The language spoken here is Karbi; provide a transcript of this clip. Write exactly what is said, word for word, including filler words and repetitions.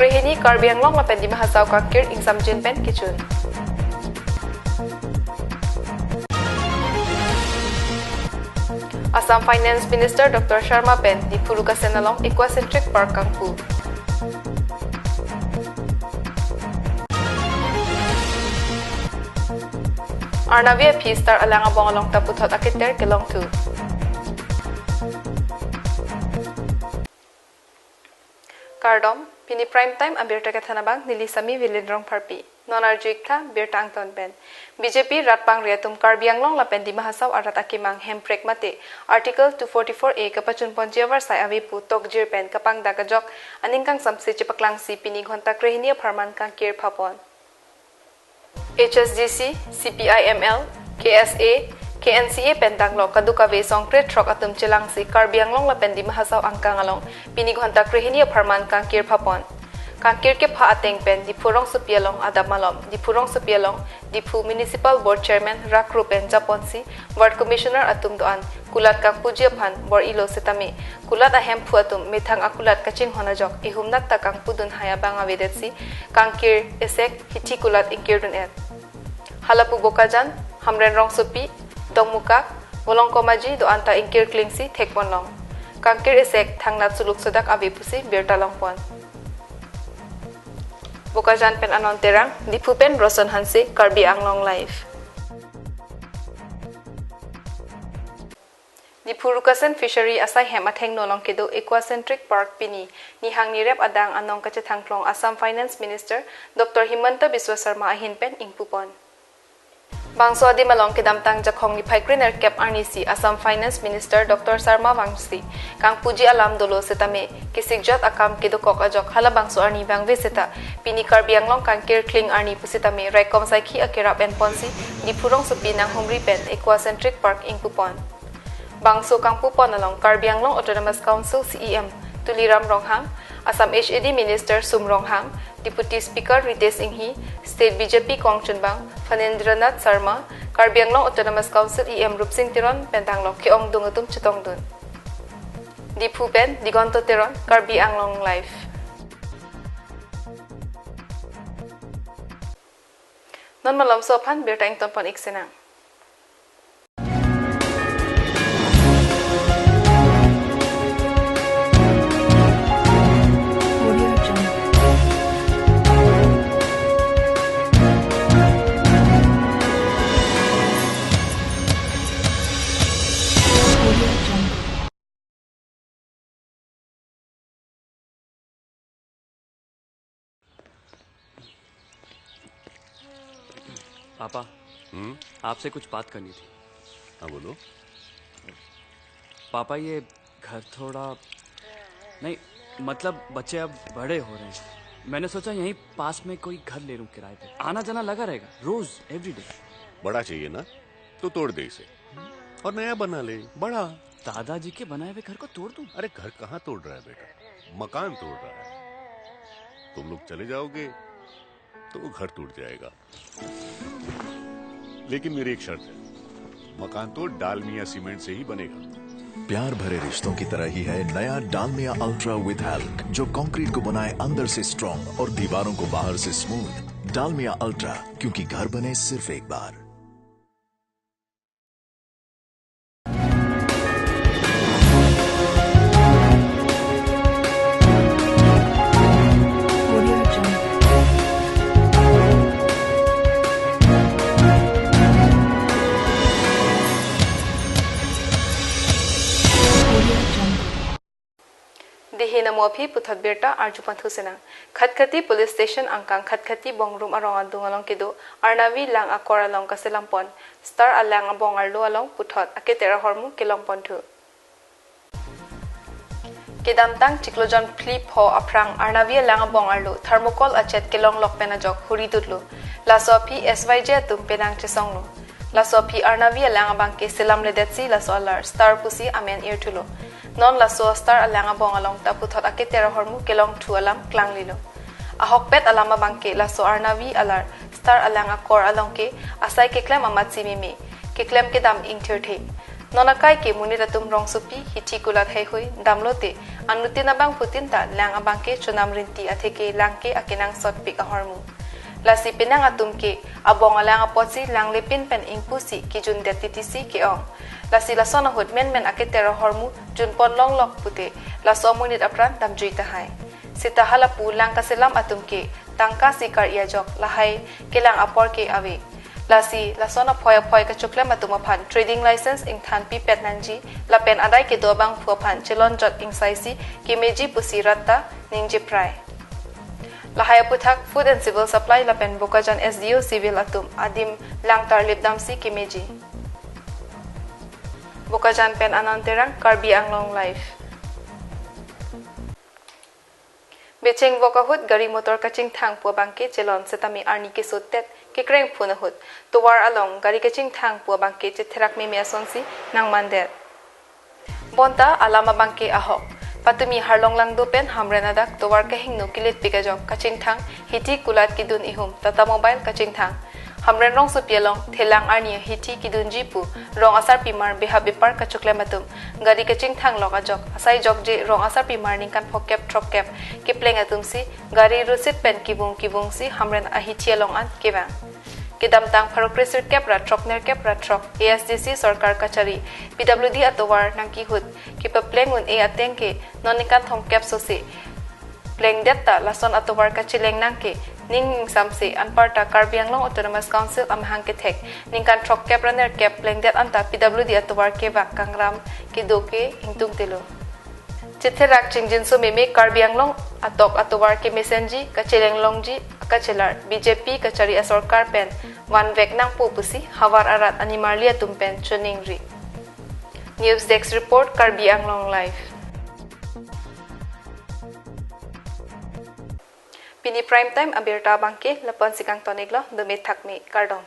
Krehini Karbi Anglong lapen Dima Hasao kangkir ingsamjin pen kechun. Assam Finance Minister Doctor Sarma pen Diphu Rukasen along Ecocentric Park kangpu. Arnavi aphi Star Alang abong along ta puthot aketer kelongthu. Kardom, pini prime time abirta kethan abang neli Sami Vilin Rongpharpi. Non arju-ik tha birta angton pen. B J P rat pangri atum Karbi Anglong lapen Dima Hasao arat akemang hemprek mate Article two forty-four A kapachunponji avarsai ave pu tokjir pen kapangdak ajok aning kangsamse chepaklangsi pini ghonta krehini apharman kangkir phapon. H S D C, C P I M L, K S A, K N C A pen danglok kadokave songkre throk atum chelangsi Karbi Anglong lapen Dima Hasao angkang along pini ghonta krehini apharman kangkir phapon. Kangkir kepha ateng pen Diphu rongsopi along adap malom, Diphu rongsopi along Diphu Municipal Board Chairman Rakro pen japonsi Ward Commissioner atum do-an kulat kangpuji aphan bor-ilo setame kulat ahemphu atum methang akulat kachinghon ajok ihumnak ta kangpudun hai abang avedetsi kangkir esek hithi kulat ingkirdun-et. Halapu Bokajan, Hamren rongsopi, Dongmukak, Volongkom Aji do-an ta ingkir klingsi thekponlong. Kangkir esek thangnat suluk sodak ave pusi birta longpon. Bokajan pen Anon Terang, Diphu pen Roson Hanse, Karbi Anglong Live. Diphu Rukasen Fishery asai hem athengno along kedo Ecocentric Park pini nihang nirep adang anong kachethangklong Assam Finance Minister Doctor Himanta Biswa Sarma ahin pen ingpupon. Bangso adim along kedamtang Jakhong niphai krenerkep arnisi Assam Finance Minister Doctor Sarma vangsi kangpuji alam dolo setame kesikjot akam kedokok ajok halabangso arni vangve seta pini Karbi Anglong kangkir kling arni pusitame raikom saikhi akerap enponsi Diphu rongsopi nanghumri pen Ecocentric Park ingpupon. Bangso kangpupon along Karbi Anglong Autonomous Council C E M Tuliram Ronghang, Assam H A D Minister Sum Ronghang, Deputy Speaker Ritesh Enghi, State B J P kongchunbang Phanindra Nath Sarma, Karbi Anglong Autonomous Council E M Rupsing Teron pen danglok ke-ongdung atum chetongdun. Diphu pen Digonto Teron, Karbi Anglong Live. Non malomso aphan birta ingtonpon-ik sinang. पापा, हम्म? आपसे कुछ बात करनी थी। हाँ, बोलो। पापा, ये घर थोड़ा, नहीं, मतलब, बच्चे अब बड़े हो रहे हैं। मैंने सोचा यहीं पास में कोई घर ले लूं किराए पे। आना जाना लगा रहेगा, रोज, every day। बड़ा चाहिए ना, तो तोड़ दे इसे और नया बना ले, बड़ा। दादाजी के बनाए हुए घर को तोड़ दूं? अरे, घर कहाँ तोड़ रहा है बेटा, मकान तोड़ रहा है। तुम लोग चले जाओगे तो वो घर टूट जाएगा, लेकिन मेरी एक शर्त है, मकान तो डालमिया सीमेंट से ही बनेगा। प्यार भरे रिश्तों की तरह ही है नया डालमिया अल्ट्रा विद हल्क, जो कंक्रीट को बनाए अंदर से स्ट्रॉन्ग और दीवारों को बाहर से स्मूथ। डालमिया अल्ट्रा, क्योंकि घर बने सिर्फ एक बार। Dei hin amo aphi puthot birta arju panthu sinang. Khatkhati Police Station angkang Khatkhati Bongrum arong adung along kedo Arnavi lang akor along kaselampon Star Alang abong arlo along puthot aketer ahormu kelongponthu. Kedamtang chiklo jon phli pho aphrang Arnavi alang abong arlo thermocol achet kelonglok pen ajok huri dutlo. Laso aphi S Y J atum penang chesonglo. Laso aphi Arnavi alang abangke selamledetsi laso alar Star pusi amen irthulo. Non laso Star Alang abong along ta puthot aketer ahormu kelongthu alam klanglilo. Ahokpet alam abangke laso Arnavi alar Star Alang akor alongke asai keklem amatsi meme, keklem kedam ingthirthe. Non akai ke monit atum rongsopi, hithi kulat heihui damlote anuttin abangphutin ta lang abangke chonam rinti atheke lang ke akenangsotpik ahormu. Lasi penang atum ke abong alang apotsi lang lepin pen ingpusi kijundet titisi ke-ong. Lasi lason ahut menmen aketer ahormu junpon longlok pute laso amonit apran damjui tahai. Seta halapu lang kaselam atum ke tangka si kar-i ajok lahai kelang apor ke ave. Lasi lason aphoi aphoi kachoklem atum aphan trading license ingthan pipet nangji lapen adai kedo abangphu aphan chelonjot ingsaisi kemeji pusi rat ta ningje prai. Lahai aphuthak Food and Civil Supply lapen Bokajan S D O Civil atum adim lang tarlip damsi kemeji. Bokajan pen Anand Terang, Karbi Anglong Live. Becheng vok ahut gari motor kachingthang pu abangke chelon setame arni keso tet kekreng phun ahut tovar along gari kachingthang pu abangke chetherak meme asonsi nangmandet. Bonta alam abangke ahok. Patumi Harlong Langdo pen Hamren adak tovar kehingno kiletpik ajok kachingthang hithi kulat kidun ihum Tata Mobile kachingthang. Hamren rongsopi along thelang arni hithi kidunji pu rong asarpimar behap bepar kachoklem atum gari kachingthang lok ajok asai jokje rong asarpimar ningkan phokep throkkep kepleng atumsi gari rusit pen kivung kivungsi Hamren ahithi along an kevang. Kedamtang pharo kresirkep ra throk nerkep ra throk A S D C sorkar kachari P W D atovar nangkehut kepapleng un-e ateng ke non ningkan thomkep sose plengdet ta lason atovar kacheleng nang ke ning ingsamse anparta Karbi Anglong Autonomous Council amahang kethek ningkan throkkep ra nerkep plengdet anta P W D atovar kevak kangram kedo ke ingtungtelo. Chetherak chingjinso meme Karbi Anglong atok atovar kemesenji kacheleng longji akachelar B J P kachari asorkar pen vanvek nangpo pusi havar arat animarli atum pen choningri. News Desk Report, Karbi Anglong Live. Pini Prime Time abirta abangke lapu-ansi kangton-iklo, dome thakme, kardom.